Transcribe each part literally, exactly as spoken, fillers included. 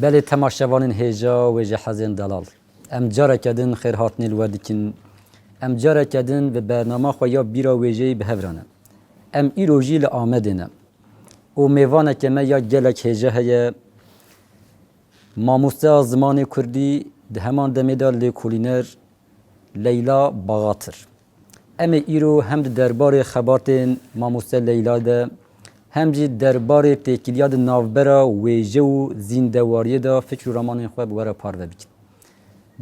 Belê temaşevanên hêja wêjehezên delal. Em careke din xêrhatinê li we dikin. Em careke din bi bernama xwe ya Bîra Wêjeyî bi hev re ne. Em îro jî li Amedê ne. Û mêvaneke me ya gelek hêja heye. Mamosteya zimanê kurdî di heman demê de lêkolîner Leyla Baxatir. Em ê îro hem di derbarê xebatên mamoste Leyla de, hem jî derbarê têkiliya di navbera wêje û zîndewariyê de fikr û ramanên xwe bi we re parve bikin.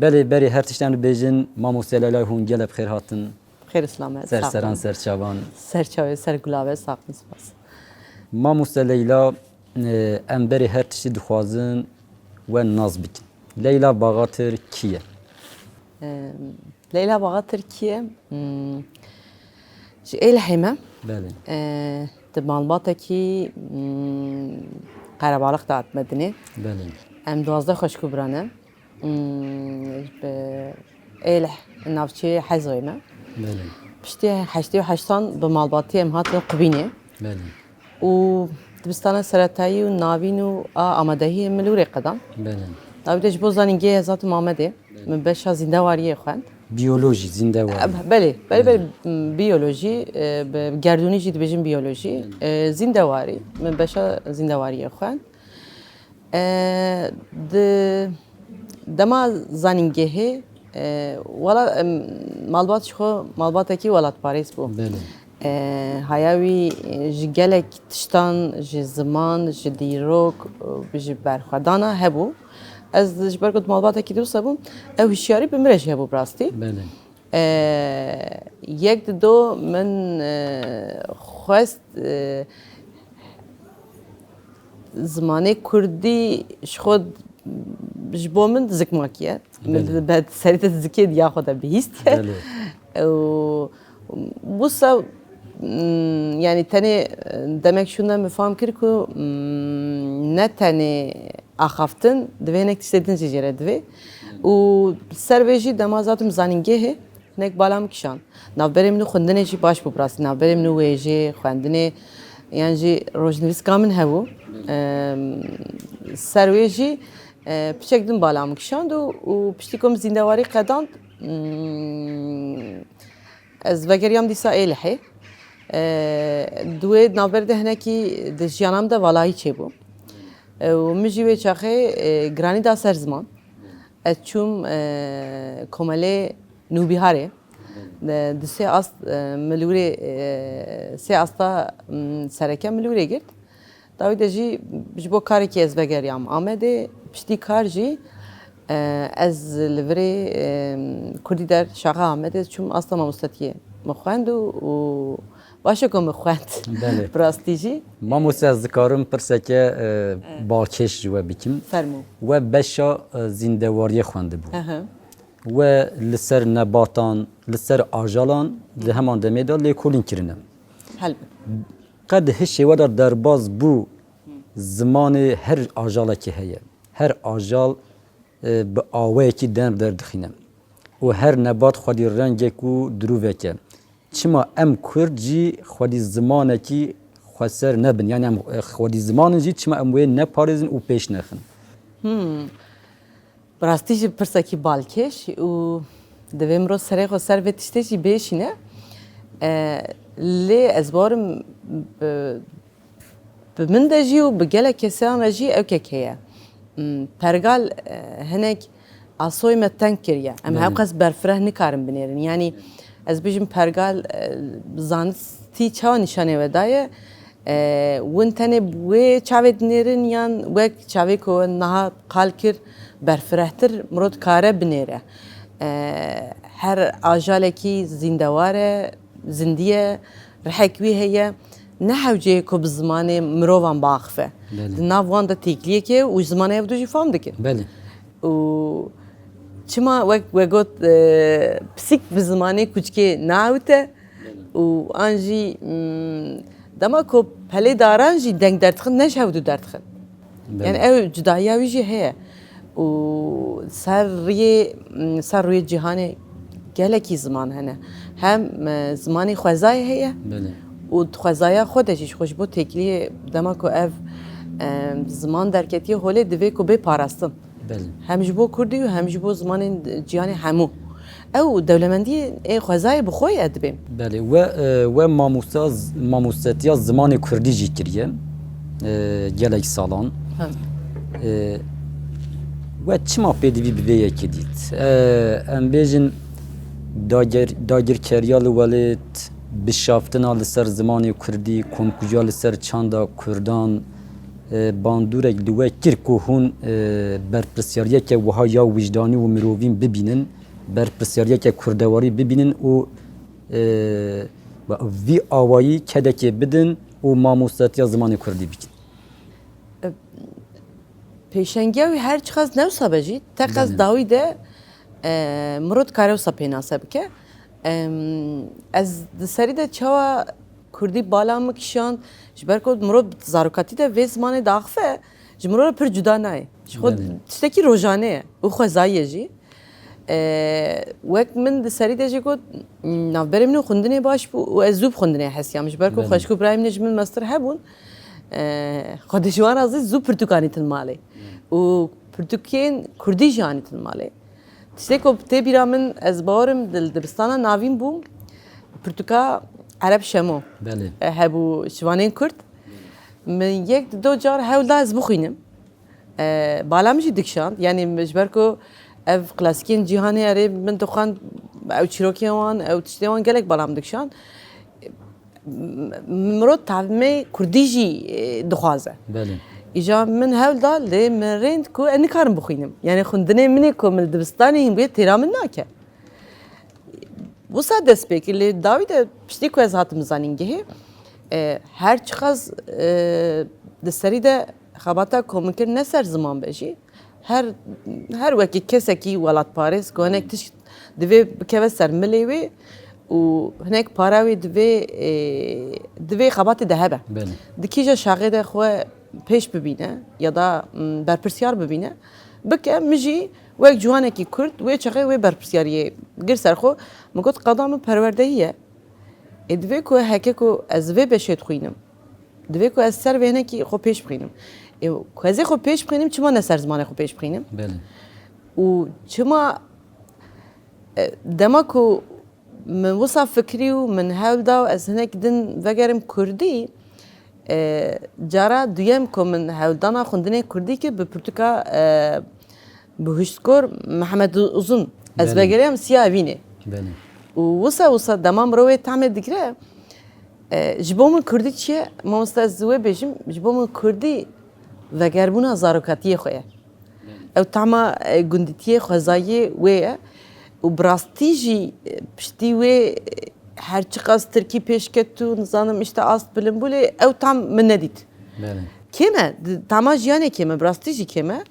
Belê, berê her tişt em dibêjin, mamoste Leyla, hûn gelek bi xêr hatin. Xêr û selamet, Ser seran, ser çavan. Ser çavê, ser gulave, sax bin, spas. Mamoste Leyla, e, em berê her tiştî dixwazin we nas bikin. Leyla Baxatir kî ye? E, Leyla Baxatir kî ye? Hmm, ji Êlihê me. Belê. E, di malbatekî, hmm, qerebalix de hatime dinê. Belê. Em duwazdeh xweşk û bira ne. Hmm, bi Êlih navçeyê Hezoyê me. Belê. Piştî heştê û heştan bi malbatî em hatin Qubînê. Belê. Û dibistana seretayî û navîn û a amadehiyê min li wir ê qedan. Belê. Dawî de ji bo zanîngehê ez hatim Amedê. Belê. Min beşa zîndewariyê xwend. Biyolojî, zîndewarî. Belê, belê, belê, Belê. m, biyolojî, e, bi gerdûnî jî dibêjin biyolojî. Belê. E, zîndewarî, min beşa zîndewariyê xwend. E, di dema zanîngehê, e, wela, em, malbat ji xwe malbatekî welatparêz bû. Belê. E, haya wî, e, ji gelek tiştan, ji ziman, ji dîrok, e, ji berxwedana hebû. Ez ji ber ku di malbatekî de wisa bûm, ew hişyarî bi min re jî hebû bi rastî. Belê. E, yek di do min, e, xwest, e, zimanê kurdî ji xwe, ji bo min zikmakî ye. Min Belê. Di be-, serê te zikê diya xwe de bihîstiye. Belê. Û wisa, mm, yanî tenê demek şûnde min fam kir ku, mm, ne tenê axaftin, divê hinek tiştê din jî jê re divê. Û ser vê jî dema zatim zanîngehê hinek bala min kişand. Navberê min û xwendinê jî baş bû, bi rastî. Navberê min û wêjê, xwendinê, yan jî rojnivîska min hebû. Em, ser wê jî, e, piçek din bala min kişand û, û piştî ku min zîndewarî qedand, mm, ez vegeriyam dîsa Êlihê. E, di wê navberê de hinekî di jiyana min de valayî çêbû. E, û min jî wê çaxê, e, giranî da ser ziman. Ez çûm, e, komelê Nûbîharê. E, di sê ast, e, min li wir ê, e, sê asta, m, sereke min li wir ê girt. Dawî de jî ji bo karekî ez vegeriyam Amedê. Piştî kar jî, e, ez li virê, e, Kurdî der şaxa Amedê çûm asta mamostetiyê. Min xwend û, û baş e ku min xwend. Belê. Bi rastî jî. Mamoste, ez dikarim pirseke, e, Evet. balkêş ji we bikim. Fermû. We beşa, e, zîndewariyê xwendibû. Hı hı. We li ser nebatan, li ser ajalan di heman demê de lêkolîn kirine. Helbet. Qe di hişê we de derbaz bû zimanê her ajalekî heye. Her ajal, e, bi awayekî dev derdixîne. Û her nebat xwedî rengek û dirûvek e. Çima em Kurd jî xwedî zimanekî xweser nebin? Yanî em, e, xwedî ziman in jî çima em wê neparêzin û pêş nexin? Hmm. Bi rastî jî pirsekî balkêş û divê mirov serê xwe ser vê tiştê jî bêşîne. E, lê ez barim bi, bi min de jî û bi gelek kesan re jî ewkek heye. Hmm, pergal, e, hinek asoyê me teng kiriye. Em Belê. hewqas berfireh nikarin binêrin. Yanî ez bijim pergal, e, zanistî çawa nîşanê we daye? E, win tenê bi wê çavê dinêrin yan wek çavê ku we niha qal kir berfirehtir mirov dikare binêre? E, her ajalekî zîndewar e, zindî ye, rihek wî heye. Ne hewceyê ku bi zimanê mirovan biaxife. Belê. Di nav wan de têkiliyek e û ji zimanê hevdu jî fam dikin. Belê. Û çima wek we got, e, pisîk bi zimanê kuçikê naewite û an jî, mm, dema ku pelê daran jî deng derdixin, ne ji hevdu derdixin. Belê. Yani ew cudahiya wî jî heye. Û ser riyê, mm, ser rûyê cîhanê gelekî ziman hene. Hem, e, zimanê xwezayê heye Belê. û di xwezaya xwe de jî ji xwe ji bo têkiliyê dema ku ev, E, ziman derketiye holê divê ku bê parastin. Belê. Hem ji bo Kurdî û hem ji bo zimanên cîhanê hemû. Ew dewlemendiyê ê xwezayê bi xwe ye dibêm. Belê, we, e, we mamosta z-, mamostetiya zimanê Kurdî jî kiriye, e, gelek salan. Hem. E, we çima pêdivî bi vê yekê dît? E, em bêjin dagir-, dagirkeriya li welêt, bişaftina li ser zimanê Kurdî, komkujiya li ser çanda Kurdan, e, bandorek li we kir ku hûn, e, berpirsyariyeke wiha ya wijdanî û mirovîn bibînin, berpirsyariyeke kurdewarî bibînin û, e, vî awayî kedekê bidin û mamostetiya zimanê Kurdî bikin? E, pêşengiya wî her çiqas ne wisa be jî, teqez Belê. dawî de, e, mirov dikare wisa pênase bike. Em, ez di serî de çawa Kurdî bala min kişand, ji ber ku mirov zarokatî de vê zimanê diaxife, ji mirov re pir cuda nayê. Ji xwe Belê. tiştekî rojane ye û xwezayî ye jî. E, wek min di serî de jî got, navberê min û xwendinê baş bû û ez zû bi xwendinê hesiyam. Ji ber ku Belê. xweşik û birayê min ê ji min mestir hebûn, e, xwe dê ji wan re zî zû pirtûk anîtin malê. Û pirtûkên Kurdî jî anîtin malê. Tiştê ku tê bîra min, ez bawerim di, dibistana navîn bûm, pirtûka Ereb Şemo Belê. e, hebû şivanên Kurd. Min yek di do car hewl da ez bixwînim. E, bala min jî dikişand. Yanî ji ber ku ev klasîkên cîhanê erê min dixwend, ew çîrokên wan, ew tiştê wan gelek bala min dikişand. M-, mirov tavmê Kurdî jî, e, dixwaze. Belê. Îja min hewl da, lê min rênd ku ez nikarim bixwînim. Yanî xwendinê min ê ku min li dibistanê hîn bûye têra min nake. Wisa dest pê kir, lê dawî de piştî ku ez hatim zanîngehê, e, her çiqas, e, di serî de xebata ku min kir ne ser ziman be jî, her, her wekî kesekî welatparêz ku hinek tişt divê bikeve ser milê wê û hinek para wê divê, e, divê xebatê de hebe. Belê. Di kîja şaxê de xwe pêş bibîne ya da, m, berpirsyar bibîne, bike, min jî wek ciwanekî Kurd wê çaxê wê berpirsyariyê gir ser xwe. Min got, qada min perwerdehî ye. Ê divê ku heke ku ez vê beşê dixwînim, divê ku ez ser vê hinekî xwe pêş bixînim. Ê ku ez ê xwe pêş bixînim, çima ne ser zimanê xwe pêş bixînim? Belê. Û çima, e, dema ku min wisa fikirî û min hewl da ez hinek din vegerim Kurdî, e, cara duyem ku min hewldana xwendinê Kurdî kir bi pirtûka, e, bi huştkor Mihemed Uzun ez Belê. vegeriyam Siya Evînê. Belê. Û wisa wisa dema mirov wê tahmê digire, e, ji bo min Kurdî çi ye? Mamoste ez wê bêjim, ji bo min Kurdî vegerbûna zarokatiyê xwe ye. Ew tama, e, gundîtiyê xwezayiyê wê ye û bi rastî jî, e, piştî wê, e, her çiqas tirkî pêş ket û nizanim işte ast bilind bû lê ew tam min nedît. Belê. Kêm e, di-, tama jiyanê kêm e, bi rastî jî kêm e.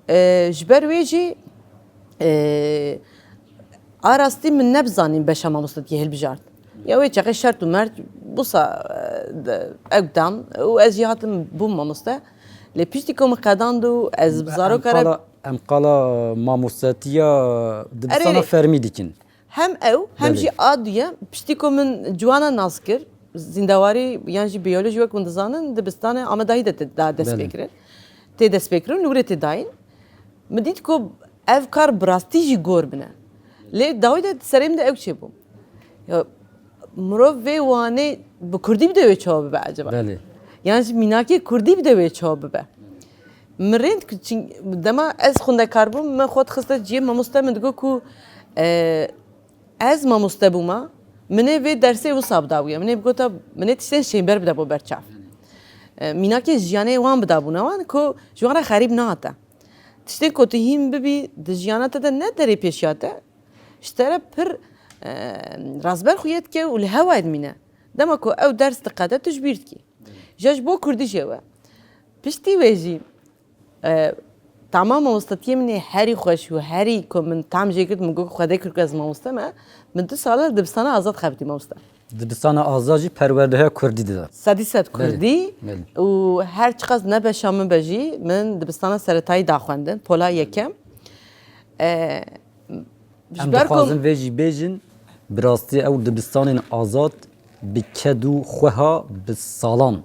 E, ji ber wê jî, e, a rastî min nebizanîn beşa mamostetiyê hilbijart. Ya wê çaxê şert û mert wisa, e, de, ew dan û ez jî hatim bûm mamoste. Lê piştî ku min qedand û ez bi Em zaroka re qala, em qala mamostetiya dibistana Erê. fermî dikin. Hem ew, hem Belê. jî a duye, piştî ku min ciwana nas kir, zîndewarî yan jî biyolojî wek hûn dizanin, dibistanê Amedahî de tê, da dest Belê. pê kirin. Tê dest pê kirin, li wir ê tê dayîn. Min dît ku ev kar bi rastî jî gor bine. Lê dawî de serê min de ew çêbû. Ya, mirov vê wanê bi kurdî bide wê çawa bibe eceba? Belê. Yan jî mînakê kurdî bide wê çawa bibe? Min rênd ku çin-, dema ez xwendekar bûm, min xwe dixiste cihê mamoste, min digot ku, e, ez mamoste bûma, min ê vê dersê wisa bidabûya. Min ê bigota, min ê tiştên şênber bidabû ber çav. E, mînakê jiyanê wan bidabûna wan ku ji wan re xerîb nehate. Tiştên ku tu hîn bibî di jiyana te de ne derê pêşiya te, ji te re pir, e, rastber xuya dike û li hewa dimîne. Dema ku ew ders diqede tu ji bîr dikî. Ja ji bo kurdî jê we. Piştî wê jî, e, tamam mamostetiyê min ê herî xweş û herî ku min tam jê girt, min got, Xwedê kir ku ez mamoste me, min du sala dibistana azad xebitî mamoste. Dibistana azad jî perwerdehiya kurdî dida. Sedî sed Belê, kurdî belê. û her çiqas ne beşa min be jî, min dibistana seretayî da xwendin, pola yekem. E, ji Em ber ku dixwazin vê jî bêjin, bi rastî ew dibistanên azad bi ked û xweha bi salan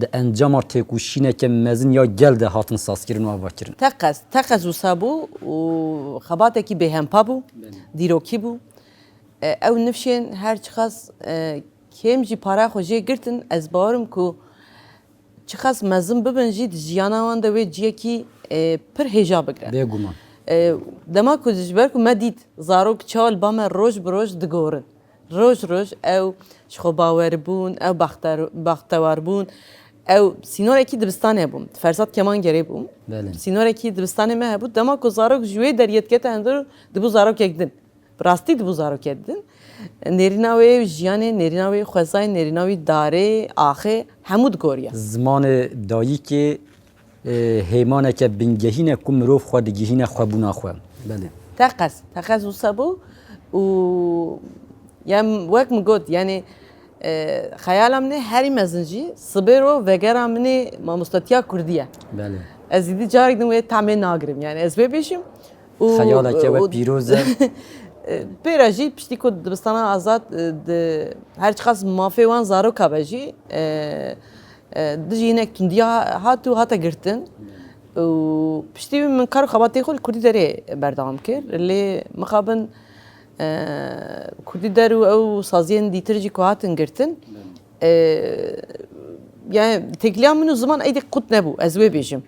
Di encama têkoşîneke mezin ya gel de hatin sazkirin û avakirin. Teqez, teqez wisa bû û xebatekî bêhempa bû, dîrokî bû. E, ew nifşên her çiqas e, kêm jî para xwe jê girtin, ez bawer im ku çiqas mezin bibin jî di jiyana wan de wê ciyekî e, pir hêja bigre. Bêguman. E, dema ku ji ber ku me dît zarok çawa li ba me roj bi roj digorin. Roj roj ew ji xwe bawer bûn, ew baxter, baxtewar bûn. Ew sînorekî dibistanê hebû. Fersat Kemangerê bû. Belê. Sînorekî dibistanê me hebû. Dema ku zarok ji wê deriyê dikete hundir, dibû zarokek din. Bi rastî dibû zarokek din. Nêrîna wê jiyanê, nêrîna wê xwezayê, nêrîna wî darê, axê, hemû digoriya. Zimanê dayikê e, hêmaneke bingehîn e ku mirov xwe digihîne xwebûna xwe. Belê. Teqez, teqez wisa bû û ya wek min got, yanî e, xeyala min ê herî mezin jî sibê ro vegera min ê mamostetiya kurdî ye. Belê. Ez îdî carek din wê tamê nagirim, yanî ez vê bêjim. Û, Xeyaleke we û pîroz e. Pêra jî piştî ku dibistana azad e, di her çiqas mafê wan zaroka be jî e, e, dijî hinek tundiya hat û hate girtin. Û piştî wî min kar û xebatê xwe li Kurdî derê berdewam kir. Lê mixabin e, Kurdî der û ew saziyên dîtir jî ku hatin girtin. E, yani têkiliya min û ziman êdî qut nebû, ez wê bêjim.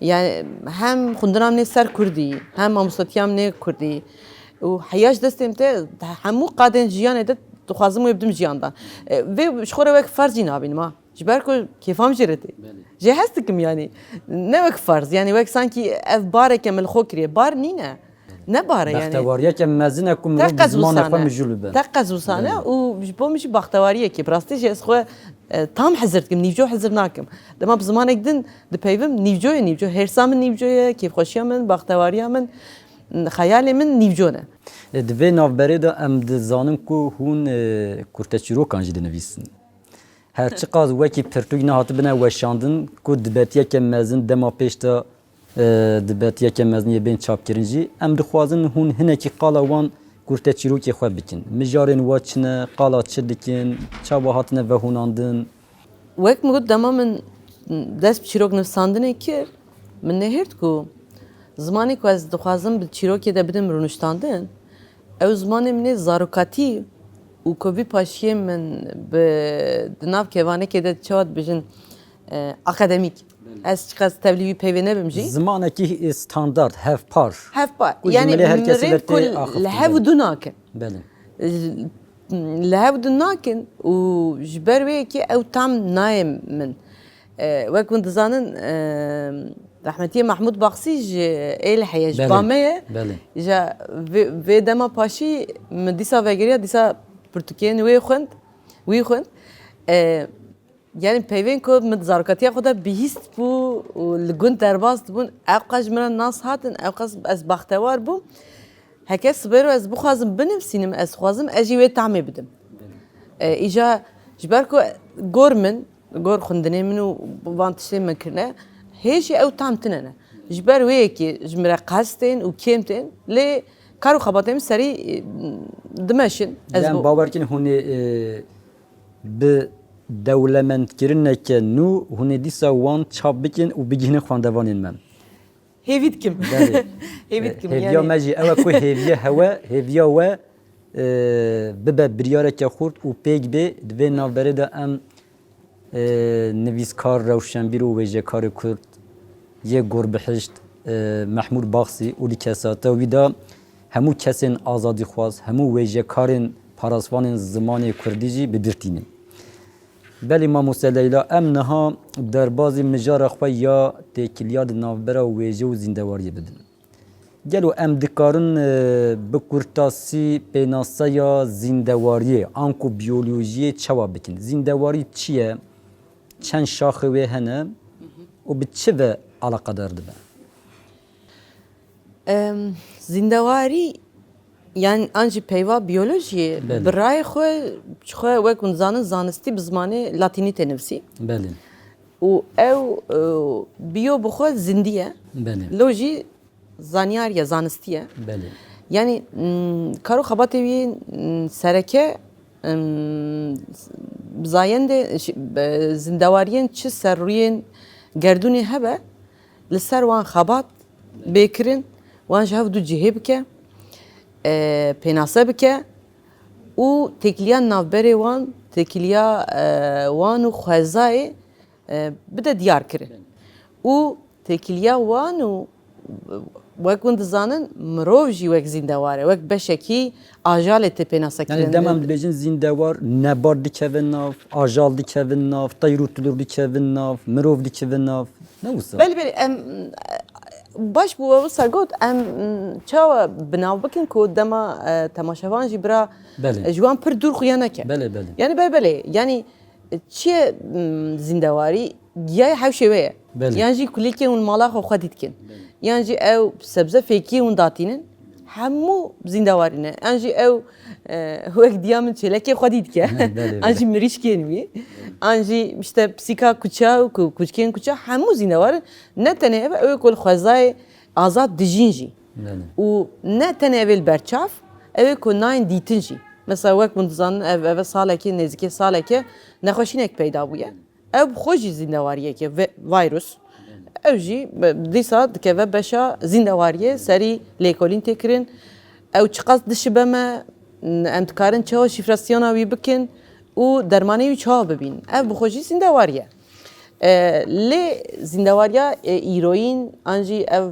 Yani hem xwendina min ê ser kurdî, hem mamostetiya min ê kurdî û heya ji destê min te hemû qadên jiyanê de dixwazim wê bidim jiyandan. E, vê ji xwe re wek ferz jî nabînim ha. Ji ber ku kêfa min jê re tê. Belê. Jê hez dikim yanî. Ne wek ferz, yanî wek sankî ev bareke min li xwe kiriye. Bar nîne. Ne bar e yanî. Bextewariyeke mezin e ku mirov bi Teqez zimanê wisa xwe ne. mijûl bibe. Teqez wisa ne Belê. û ji bo min jî baxtewariyekê. Bi rastî jî ez xwe e, tam hizir dikim, nîvco hizir nakim. Dema bi zimanek din dipeyvim, nîvco ye, nîvco. Hêrsa min nîvco ye, kêfxweşiya min, baxtewariya min, xeyalê min nîvco ne. E, di vê navberê de em dizanin ku hûn e, kurteçîrokan jî dinivîsin. Her çiqas wekî pirtûk nehatibine weşandin ku di betiyeke mezin dema pêş de e, di betiyeke mezin yê bên çapkirin jî, em dixwazin hûn hinekî qala wan kurteçîrokê xwe bikin. Mijarên wa çi ne, qala çi dikin, çawa hatine vehûnandin? Wek min got, dema min dest bi çîrok nivîsandinê kir, min nihêrt ku zimanê ku ez dixwazim bi çîrokê de bidim rûniştandin, ew zimanê min ê zarokatî û ku vî paşiyê min bi, di nav kevanekê de çawa dibêjin, e, akademîk. Belê. Ez çiqas tevlî wî peyvê nebim jî. Zimanekî standard, hevpar. Hevpar. Ku ji Yani milê her kesî mirin ver ku tê li axiftin, hev belê. du nakin. Belê. Li hev du nakin û ji ber wê yekê ew tam nayê min. E, wek hûn dizanin, e, rehmetiyê Mehmûd Baxsî ji Êlihê ye, ji Belê, ba me ye. Belê. Ja vê, vê dema paşî min dîsa vegeriya, dîsa pirtûkên wê xwend, wî xwend. E, Yani peyvên ku min di zarokatiya xwe de bihîst bû û li gund derbas dibûn, ew qas ji min re nas hatin, ew qas ez baxtewar bûm. Heke sibê ro ez bixwazim binivîsînim, ez dixwazim ez jî wê tamê bidim. E, îja ji ber ku gor min, gor xwendinê min û van tiştên min kirine, hê jî ew tam tine ne. Ji ber wê yekê ji min re qels tên û kêm tên, lê kar û xebatê min serî, e, dimeşin. Ez Yan bo- bawer kin hûn ê, e, bi dewlemendkirineke nû hûn ê dîsa wan çap bikin û bigihînin xwendevanên me. Hêvî dikim. Belê. Hêvî dikim. Hêviya yanî me jî ew e ku hêviya hewe, hêviya we, e, bibe biryareke xurt û pêk bê. Di vê navberê de em, e, nivîskar, rewşenbîr û wêjekarê Kurd yê gorbihişt, e, Mehmûd Baxsî û di kesata wî de hemû kesên azadîxwaz, hemû wêjekarên parasvanên zimanê kurdî jî bi bîr tînin. Belê mamoste Leyla, em niha derbazî mijara xwe ya têkiliya di navbera wêje û zîndewariyê bibin. Gelo em dikarin, e, bi kurtasî pênaseya zîndewariyê anku biyolojiyê çawa bikin? Zîndewarî çi ye? Çend şaxê wê hene û bi çi ve eleqedar dibe? Em, zîndewarî, yan an jî peyva biyolojiyê, Belê. bi rayê xwe, ji xwe wek hûn dizanin, zanistî bi zimanê latînî tê nivîsî. Belê. Û ew, e, biyo bi xwe zindî ye. Belê. Lo jî zanyar ye, zanistî ye. Belê. Yanî, m, kar û xebatê wî, m, sereke, m, Zayendê, zindewariyên çi ser rûyên gerdûnê hebe, li ser wan xebat bê kirin, wan ji hev du cihê bike, e, pênase bike û têkiliya navberê wan, têkiliya, e, wan û xwezayê, e, bide diyar kirin. Û têkiliya wan û, wek hûn dizanin, mirov jî wek zîndewar e, wek beşekî ajalê tê pênasekirin. Yani dema em dibêjin zîndewar, nebat dikevin nav, ajal dikevin nav, teyr û tulur dikevin nav, mirov dikevin nav. Ne wisa? Belê, belê, em, baş bû we wisa got, em çawa bi nav bikin ku dema, e, temaşevan jî bira, Belê. e, ji wan pir dûr xuya neke. Belê, belê. Yani belê, belê, yani, e, çi ye, m, zîndewarî? Giyayê hewşê we ye. Belê. Yan jî kulîlkên hûn mala xwe xwedî dikin. Belê. Yan jî ew sebze fêkiyê hûn datînin. Hemû zîndewarî ne. Yan jî ew, e, wek diya min çêlekê xwedî dike. Belê, belê. Yan jî mirîşkên wî. Yan jî işte pisîka kuça û ku-, kuçkên kuça hemû zîndewar in. Ne tenê ev, ew ê ku li xwezayê azad dijîn jî. Belê. Û ne tenê ev ê li ber çav, ew ê ku nayên dîtin jî. Mesela wek hûn dizanin ev, ev salekê, nêzîkê salekê nexweşînek peyda bûye. Ew bi xwe jî zîndewariyeke ve-, virus. Ew jî be-, dîsa dikeve beşa zîndewariyê, serî lêkolîn tê kirin. Ew çiqas dişibe me, em dikarin çawa şîfrasiyona wî bikin û dermanê wî çawa bibînin. Ev bi xwe jî zîndewarî ye. E, lê zîndewariya, e, îroyîn an jî ev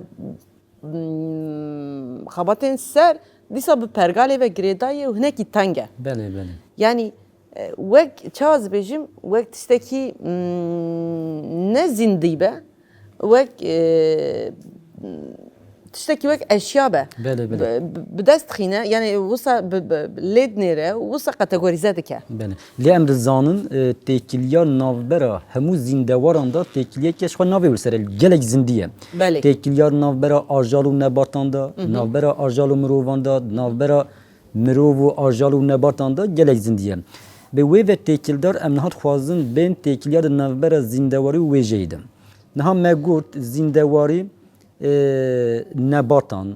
Hmm, xebatên ser dîsa bi pergalê ve girêdayî ye û hinekî teng e. Belê, belê. Yanî, e, wek, çawa ez bêjim, wek tiştekî, mm, ne zîndî be, wek, e, tiştekî wek eşya be. Belê, belê. Bi, bi, bi dest dixîne, yanî wisa bi, bi, lê dinêre, wisa kategorîze dike. Belê. Lê em dizanin, e, têkiliya navbera hemû zîndewaran de têkiliyeke ji xwe navê wê li ser e, gelek zindî ye. Belê. Têkiliya navbera ajal û nebatan de, Hı hı. navbera ajal û mirovan de, navbera mirov û ajal û nebatan de gelek zindî ye. Bi wê ve têkildar em niha dixwazin bên têkiliya di navbera zîndewarî û wêjeyê de. Niha me got zîndewarî, e, nebatan,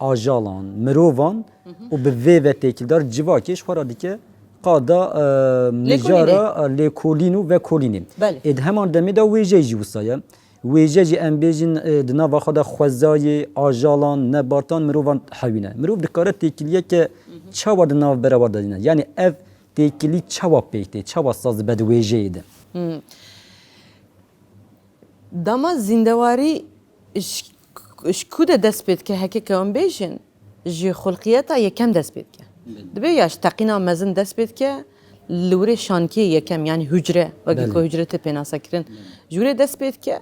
ajalan, mirovan Hı hı. û bi vê ve têkildar civakê ji xwe re dike qada, e, Lêkolînê. mijara, e, lêkolîn û vekolînê. Belê. Ê di heman demê de wêje jî wisa ye. Wêje jî em bêjin, e, di nava xwe de xwezayê, ajalan, nebatan, mirovan hewîne. Mirov dikare têkiliyeke Hı hı. çawa di nav bera wan de dîne? Yanî ev têkilî çawa pêk tê, çawa saz dibe di wêjeyê de? Hı. Dema zîndewarî ji, ji ku de dest pê dike, heke ke em bêjin, ji xulqiyeta yekem dest pê dike. Belê. Dibe ya ji teqîna mezin dest pê dike, li wirê şankiyê yekem, yanî hucre, wekî Belê. ku hucre tê pênasekirin, Belê. ji wirê dest pê dike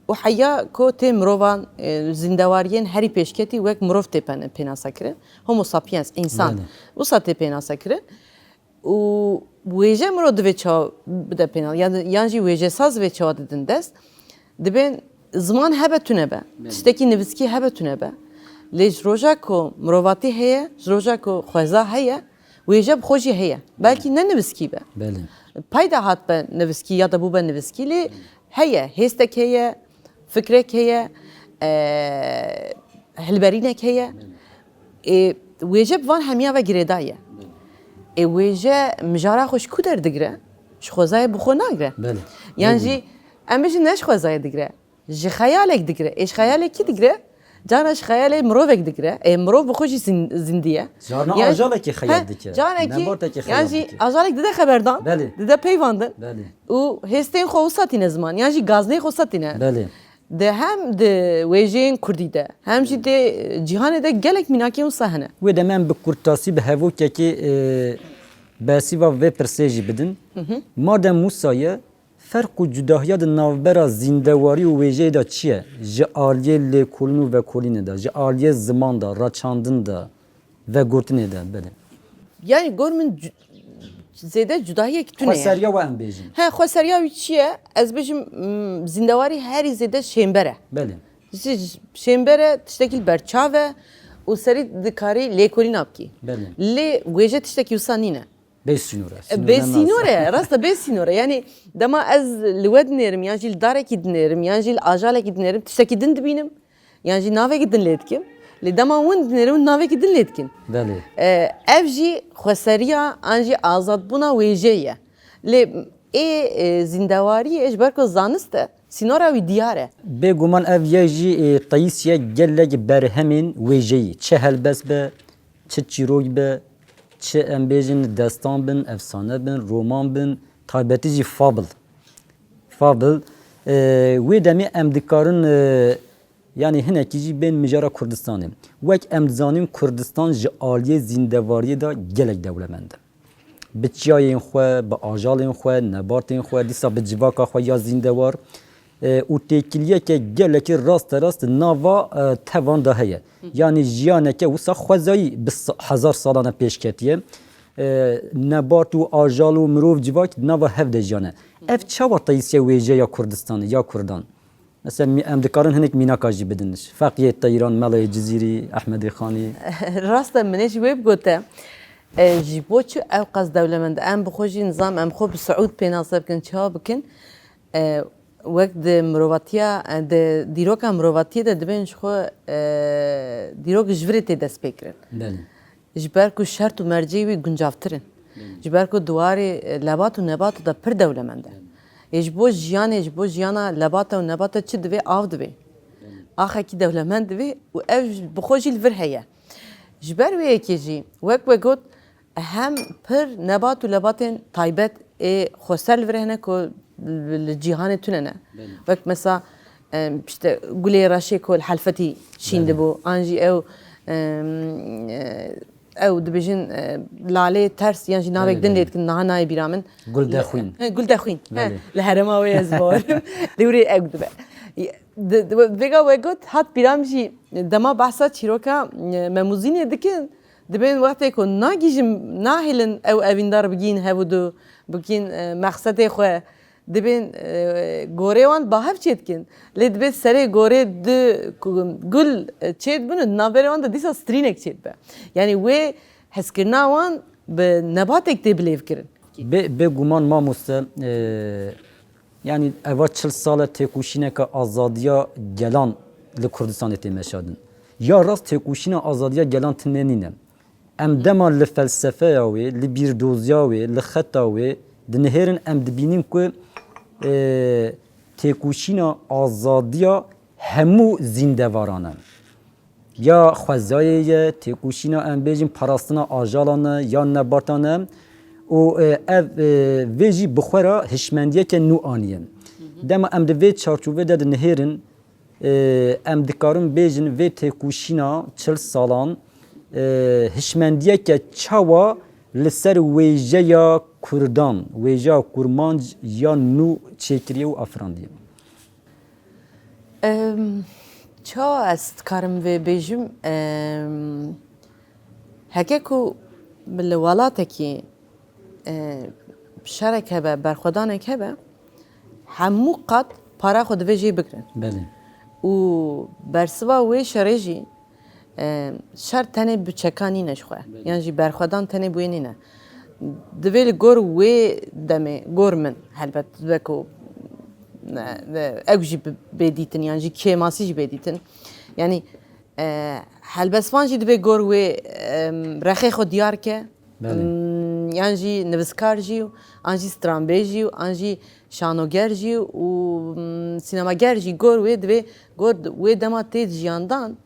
û heya ku tê mirovan, e, zîndewariyên herî pêşketî wek mirov tê pen-, pênasekirin, Homo sapiens, însan, Belê. wisa tê pênasekirin. Û wêje mirov divê çawa bide pêna, yan, yan jî wêjesaz divê çawa didin dest? Dibên ziman hebe tune be, Belê. tiştekî nivîskî hebe tune be. Lê ji roja ku mirovatî heye, ji roja ku xweza heye, wêje bi xwe jî heye. Belkî ne nivîskî be. Belê. Peyda hat be nivîskî ya da bûbe nivîskî, lê heye, hêstek heye, fikrek heye, e, hilberînek heye. Ê, wêje bi van hemiya ve girêdayî ye. Ê, wêje mijara xwe ji ku derdigire? Ji xwezayê bi xwe nagire. Belê. Yan Belê. jî, em bêjin ne ji xwezayê digire. Ji xeyalek digire. Ê, ji xeyalek kî digire? Carna ji xeyalê mirovek digire. Ê, mirov bi xwe jî zin-, zindî ye. Carna Yan ajalekî xeyal he, dike. carekî, Nebatekî yan xeyal jî dike. ajalek dide xeberdan, Belê. dide peyvandin. Belê. Û hêstên xwe wisa tîne ziman. Yan jî gaznê xwe wisa tîne. Belê. Di hem di wêjeyên kurdî de, hem jî di cîhanê de gelek mînakên wisa hene. Wê demê em bi kurtasî, bi hevokekê, e, bersiva vê pirsê jî bidin. Hı hı. Madem wisa ye, ferq û cudahiya di navbera zîndewarî û wêjeyê de çi ye? Ji aliyê lêkolîn û vekolînê de, ji aliyê ziman de, raçandin de, vegotinê de, belê. Yani gor min cu-, zêde cudahiyek tune ye. Xweseriya we em bêjin. He, xweseriya wî çi ye? Ez bêjim, mm, zîndewarî herî zêde şênber e. Belê. Ji, şênber e, tiştekî li ber çav e û serî dikarî lêkolîna bikî. Belê. Lê wêje tiştekî wisa nîne. Bê sînor e. E, Sînor bê ne sînor e, nas. rast e, bê sînor e. Yani dema ez li we dinêrim, yan jî li darekî dinêrim, yan jî li ajalekî dinêrim, tiştekî din dibînim. Yan jî navekî din lê dikim. Lê dema win dinêrim, win navekî din lê dikin. Belê. E, ev jî xweseriya an jî azadbûna wêjeyê ye. Lê ê e, zîndewariyê ji ber ku zanist e, sînora wî diyar e. Bêguman ev yek jî e, teyîsiye gelek berhemên wêjeyî, çi helbest be, çi çîrok be, çi em bêjin destan bin, efsane bin, roman bin, taybetî jî fabl. Fabl, e, wê demê em dikarin e, yanî hinekî jî bên mijara Kurdistanê. Wek em dizanin Kurdistan ji aliyê zîndevariyê de gelek dewlemend e. Bi çiyayên xwe, bi ajalên xwe, nebatên xwe, dîsa bi civaka xwe ya zîndewar e, û têkiliyeke gelekî rasterast nava e, tevan de heye. Yanî jiyaneke wisa xwezayî bi sa- hezar salane pêş ketiye. E, nebat û ajal û mirov civak nava hev de jiyane. Ev çawa teysiye wêje ya Kurdistanê, ya Kurdan? Mesela mî- em dikarin hinek mînaka jî bidin. Feqiyê Teyran, Melayê Cizîrî, Ehmedê Xanî. Rast e, min ê jî wê bigote. E, ji bo çi ew qas dewlemend? Em bi xwe jî nizam, em xwe bi Siûd pênase bikin, çawa bikin? E, wek di mirovatiya, e, di dîroka mirovatiyê de dibên ji xwe e, dîrok ji virê tê dest pê kirin. Belê. Ji ber ku şert û mercê wî guncavtir in. Ji ber ku di warê e, lebat û nebat de pir dewlemend e. Ê ji bo jiyanê, ji bo jiyana lebata û nebata çi divê? Av divê. Axekî dewlemend divê û ev bi xwe jî li vir heye. Ji ber wê yekê jî wek we got, hem pir nebat û lebatên taybet ê xweser li vir hene ku li cîhanê tune ne. Wek mesela em, işte gulê reşê ku li helfetî şîn dibû, an jî ew em, e, ew dibêjin e, lalê ters yan jî navek din lê dikin, niha nayê bîra min. Gul de xwîn. He, gul de xwîn. He, li herêma wê ez bawerim. Lê wê ew dibe. Di- di- Vêga we got hat bîra min jî dema behsa çîroka e, Memûzînê dikin, dibên wextê ku nagihîjin, nahêlin ew evîndar bigihîn hev û du, bigihîn e, mexsedê xwe, dibên e, gorê wan bahev çêdikin. Lê dibê serê gorê du ku- gul e, çêdibin û di navberê wan de dîsa strînek çêdibe. Yanî wê hezkirina wan bi nebatek tê bilêvkirin. Bê, bê guman mamoste, e, yanî eva çil sal e têkoşîneke azadiya gelan li Kurdistanê tê meşandin. Ya rast têkoşîna azadiya gelan tune nîne. Em dema li felsefeya wê, li bîrdoziya wê, li xeta wê dinihêrin, em dibînin ku e, têkoşîna azadiya hemû zîndevaran e. Ya xwezayê ye, têkoşîna em bêjin parastina ajalan e, ya nebatan e û e, ev e, vê jî bi xwe re hişmendiyeke nû aniye. Dema em di vê çarçovê de dinihêrin, e, em dikarin bêjin vê têkoşîna çil salan e, hişmendiyeke çawa li ser wêjeya Kurdan, wêjeya Kurmanc ya nû çêkiriye û afirandiye? Em, çawa ez dikarim vê bêjim? Em, heke ku li welatekî e, şerek hebe, berxwedanek hebe, hemû qat para xwe divê jê bigirin. Belê. Û bersiva wê şerê jî e, şer tenê bi çeka nîne ji xwe. Yan jî berxwedan tenê bi wê nîne. Divê li gor wê demê, gor min helbet dibe ku ne, ne, ew jî bi- bê dîtin yan jî kêmasî jî bê dîtin. Yanî e, helbestvan jî dibê gor wê em, rexê xwe diyar ke. Belê. M, yan jî nivîskar jî û an jî stranbêj jî û an jî şanoger jî û m, sînemager jî gor wê divê gor wê dema tê jiyandan.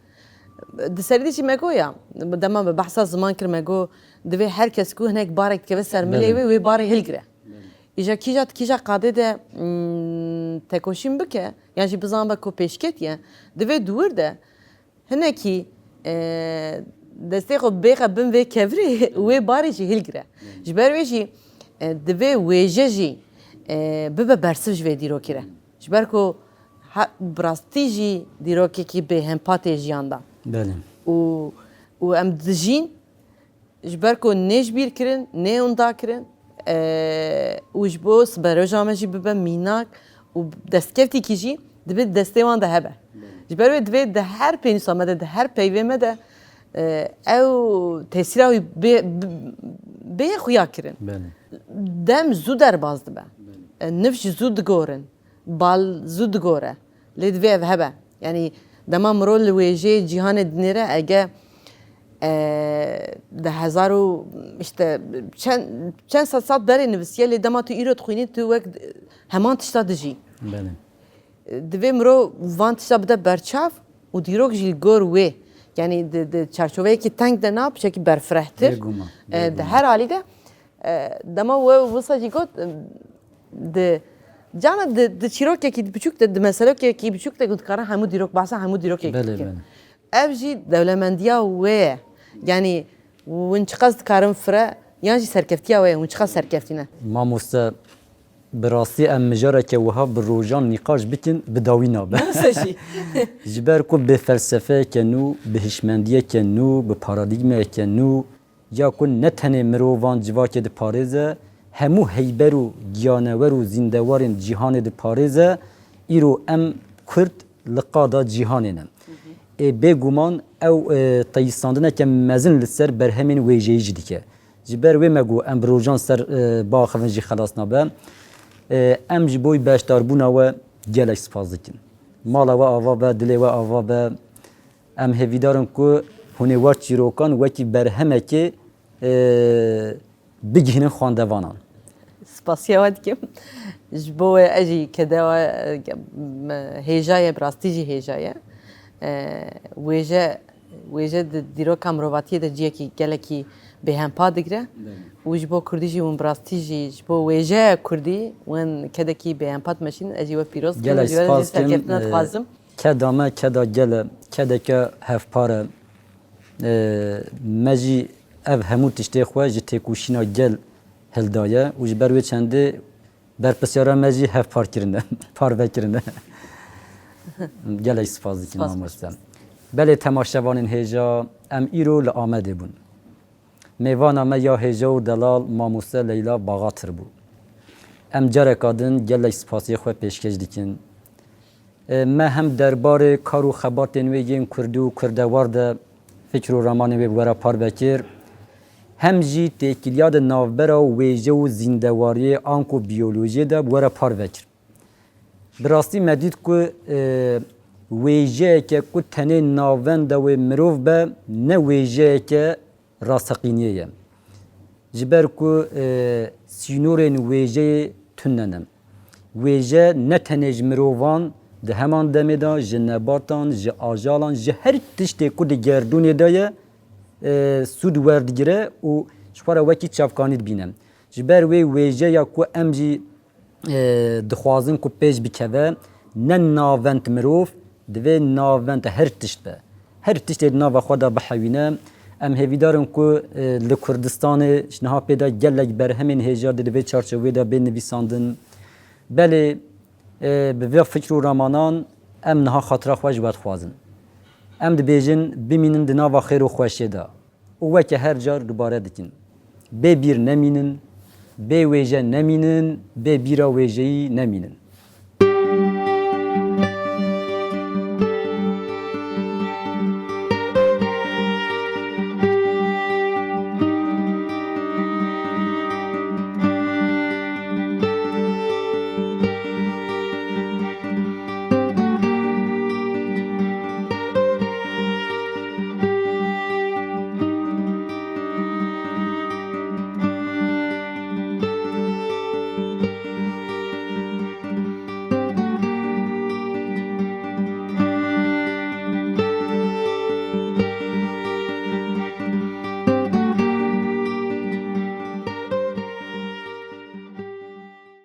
Di serî de jî me got ya, dema me behsa ziman kir me got divê her kes ku hinek barek dikeve ser milê Belê. Wê, wê barê hilgire. Îja kîja kîja qadê de m, tekoşîn bike yan jî bizanbe ku pêşketiye, divê di wir de hinekî e, destê xwe bêxe bin vê kevirê wê barê jî hilgire. Ji ber wê jî e, divê wêje jî e, bibe bersiv ji vê dîrokî re. Ji ber ku ha- bi rastî jî dîrokekî bêhempa tê jiyan de. Belê. Û, û em dijîn ji ber ku nê ji bîr kirin, nê unda kirin, e, û ji bo siberoja me jî bibe mînak û destkevtîkî jî dibe destê wan de hebe. Ji ber wê divê di her pênûsa me de, di her peyvê me de e, ew tesîra wî bê, bê, bê xuya kirin. Belê. Dem zû derbas dibe. E, nifş zû digorin. Bal zû digore. Lê divê ev hebe. Yanî dema mirov li wêjeyê cîhanê dinêre, ege E, di hezar û işte çend, çend sed sal berê nivisiye, lê dema tu îro dixwînî, tu wek heman tişta dijî. Belê. Divê mirov van tişta bide berçav û dîrok jî li gor wê. Yanî di, di çarçoveyekî teng de na, piçekî berfirehtir. Bêguman, E, di bêguman. her halî de, e, dema we wisa jî got, e, di, cana di, di çîrokekî biçûk de, di meselokekî biçûk de, ku dikarin hemû dîrok, behsa hemû dîrokekî Belê, bikin. belê. Ev jî dewlemendiya wê ye. Yanî hûn çiqas dikarin fire, yan jî serkeftiya wê ye, hûn çiqas serkeftî ne? Mamoste, bi rastî em mijareke wiha bi rojan nîqaş bikin, bi dawî nabe. Wisa jî. Ji ber ku bi felsefeyeke nû, bi hişmendiyeke nû, bi paradîgmeyeke nû, ya ku ne tenê mirovan civakê diparêze, hemû heyber û giyanewer û zîndewarên cîhanê diparêze, îro em Kurd li qada cîhanê ne. Ê bêguman ew, e, teyîsandineke mezin li ser berhemên wêjeyî jî dike. Ji ber wê me got em bi rojan ser, e, biaxivin jî xelas nabe. E, em ji bo beşdarbûna we gelek spas dikin. Mala we ava be, dilê we ava be. Em hêvîdar in ku hûn ê we çîrokan wekî berhemekê, e, bigihînin xwendevanan. Spasiya we dikim. Ji bo we ez jî kede we, e, me hêja ye, bi rastî jî hêja ye. E, wêje, wêje di dîroka mirovatiyê de ciyekî gelekî bêhempa digire. Û ji bo kurdî jî hûn bi rastî jî ji bo wêjeya kurdî hûn kedekî bêhempa dimeşînin. Ez jî we pîroz dikim, Gelek ji we re spas jî serkeftina dikim, e, dixwazim. Keda me keda gel e, kedeke hevpar e. E, me jî ev hemû tiştê xwe ji têkoşîna gel hildaye û ji ber wê çendê berpirsiyara me jî hevpar kirine, parve kirine. Gelek spas dikin Spas, mamoste. Belê temaşevanên hêja, em îro li Amedê bûn. Mêvana me ya hêja û delal mamoste Leyla Baxatir bû. Em careka din gelek spasiyê xwe pêşkêş dikin. E, me hem derbarê kar û xebatên wê yên kurdî û kurdewar de fikr û ramanên wê bi we re parve kir, hem jî têkiliya di navbera wêje û zîndewariyê anku biyolojiyê de bi we re parve kir. Bi rastî me dît ku, e, wêjeyeke ku tenê navenda wê mirov be, ne wêjeyeke rasteqîniyê ye. Ji ber ku, e, sînorên wêjeyê tune ne. Wêje ne tenê ji mirovan, di heman demê de ji nebatan, ji ajalan, ji her tiştê ku di gerdûnê de ye, e, sûd werdigire û ji xwe re wekî çavkanî dibîne. Ji ber wê wêjeya ku em jî, e, dixwazin ku pêş bikeve, ne navend mirov, divê navend her tişt be. Her tiştê di nava xwe de bihewîne. Em hêvîdar in ku, e, li Kurdistanê ji niha pê de gelek berhemên hêja di, di vê çarçovê de bên nivîsandin. Belê, e, bi vê fikr û ramanan em niha xatira xwe ji we dixwazin. Em dibêjin bimînin di nava xêr û xweşiyê de. Û weke her car dubare dikin. Bê bîr nemînin, bê wêje nemînin, bê bîra wêjeyî nemînin.